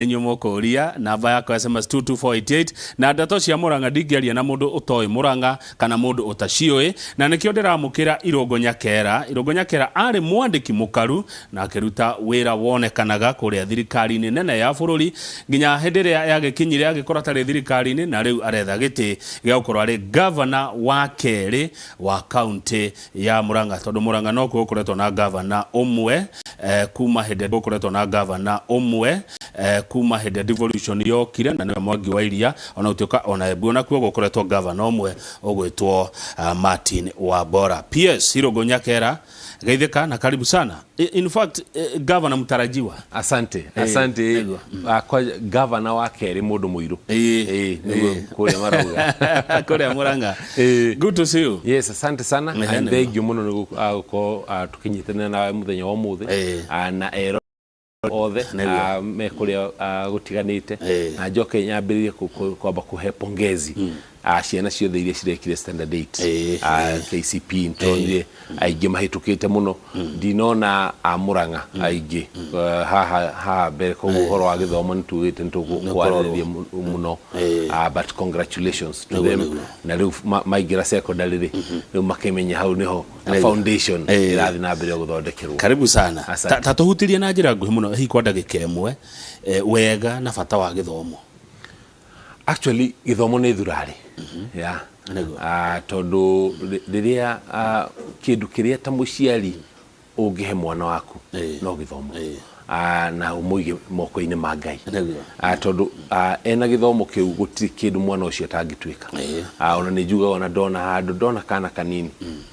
Inyuĩ mũkũria namba yakwa SMS 22488 na ndeto cia Murang'a. Ndingĩaria na mũndũ ũtoĩ Murang'a kana mũndũ ũtaciũĩ, na nĩkĩo ndĩramũkĩra Irũngũ Nyakera. Irũngũ Nyakera arĩ mwandĩki mũkaru na akĩruta wĩra wonekanaga kũrĩa thirikari-inĩ nene ya bũrũri nginya hĩndĩ ĩrĩa yagĩkinyire agĩkorwo atarĩ thirikari-inĩ, na rĩu aretha gĩtĩ gĩa gũkorwo arĩ gavana wa kerĩ wa kaunti ya Murang'a, tondũ Murang'a nokuo gũkoretwo na gavana ũmwe kuma hĩndĩ gũkoretwo na gavana ũmwe kuma hĩndĩ devolution yokire, na nĩwe Mwangi wa Iria. Ona gũtuĩka ona Embu onakuo gũkoretwo gavana ũmwe ũgwĩtwo Martin Wambora. PS Irũngũ Nyakera, geithĩka na karibu sana. In fact, gavana mtarajiwa. Asante, asante. Nĩguo. Kwa gavana wa kerĩ mũndũ mũirũ. Nĩguo kũrĩa marauga. Kũrĩa Murang'a. Good to see you. Yes, asante sana. Ehe, nĩguo. Thank you mũno nĩ gũkorwo tũkĩnyitanĩra nawe mũthenya wa ũmũthĩ na ero othe me kũrĩa gũtiganĩte, na njoke nyambĩrĩrie kwamba kũhe pongezi ciana ciothe iria cirekire standard 8 KCP. Ntonire aingĩ mahĩtũkĩte mũno, ndinona a Murang'a aingĩ haha haha mbere. Koguo ũhoro wa gĩthomo nĩ tugĩte nĩ tũkwarĩrĩria mũno. But congratulations to them. Na rĩu maingĩra secondary rĩ, rĩu makĩmenya hau nĩho foundation ĩrathiĩ na mbere gũthondekerwo. Karibu sana. Asante. Ta tũhutirie na njĩra nguhĩ mũno, hihi kwa ndagĩka ĩmwe, wega na bata wa gĩthomo. Actually, gĩthomo nĩ thurarĩ yeah. Tondũ rĩrĩa kĩndũ kĩrĩa ta mũciari ũngĩhe mwana waku no gĩthomo. Na ũmũige moko-inĩ ma Ngai. Tondũ ena gĩthomo kĩu, gũtirĩ kĩndũ mwana ũcio atangĩtuĩka. Ona nĩ njugaga, ona ndona handũ ndona kana kanini.